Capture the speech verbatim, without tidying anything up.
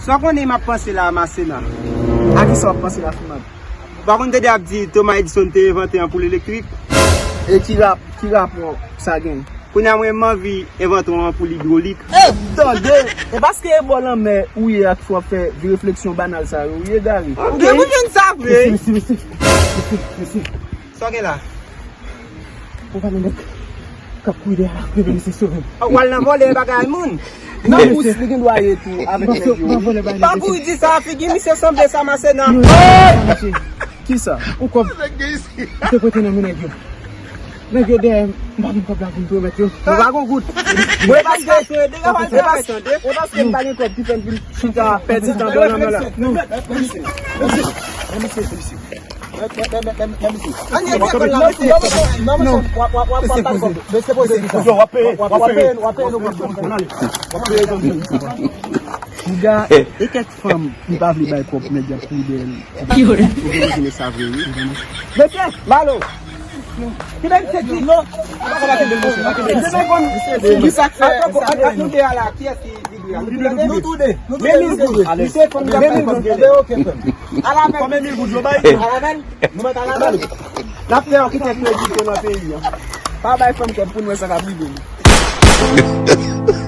Sa w konnen m ap panse la, Masena? A kisa w ap panse la, Fimad? Ou pa konn tande y ap di Thomas Edison te envante anpoul elektrik? E ki rap, ki rapò sa gen? Kounye a mwen, m anvi envante yon anpoul idwolik. Tande! E paske e bò lanmè ou ye a ki fè w ap fè vye refleksyon banal sa yo, ou ye gari. Gen pou jwenn sa vre. Mesye, mesye, mesye, mesye. Sa w gen la? Ou pa nan nèg k ap kouri dèyè la, leve mesye sove m. Ou al nan vòlè bagay moun. Nan bous li gen dwa ye tou avèk nèg yo. Pa kouri di sa, figi misye sanble sa Masena. Kisa? Ou kòb. Ou te pote nan men nèg yo. Nèg yo dèyè m, m pa gen kòb la pou m te remèt yo. Ou pa gon goud. Mwen paske, e paske, e paske m pa gen kòb ki fè m vin chita pèdi tan bò lanmè la. Non. Anye, telefòn la, mesye. Non, mesye, w ap peye, w ap peye. Piga, e kèk fanm ki pa vle bay kòb nèg y ap kouri dèyè l. Ou gen bezwen de sa vre, wi. Mesye, Malo. Ki nèg se di? Non. Ki sa k fè? Ant nou de a la, kiyès ki Nou tou de. Nou tou de. Men mil goud. Misye fanm k ap bay kòb genlè. Ala men. Konbyen mil goud yo bay? Ala men. Nou mèt ala men. N ap fè yo kite kredi yo nan peyi a. Pa bay fanm kòb pou n wè sa k ap rive nou.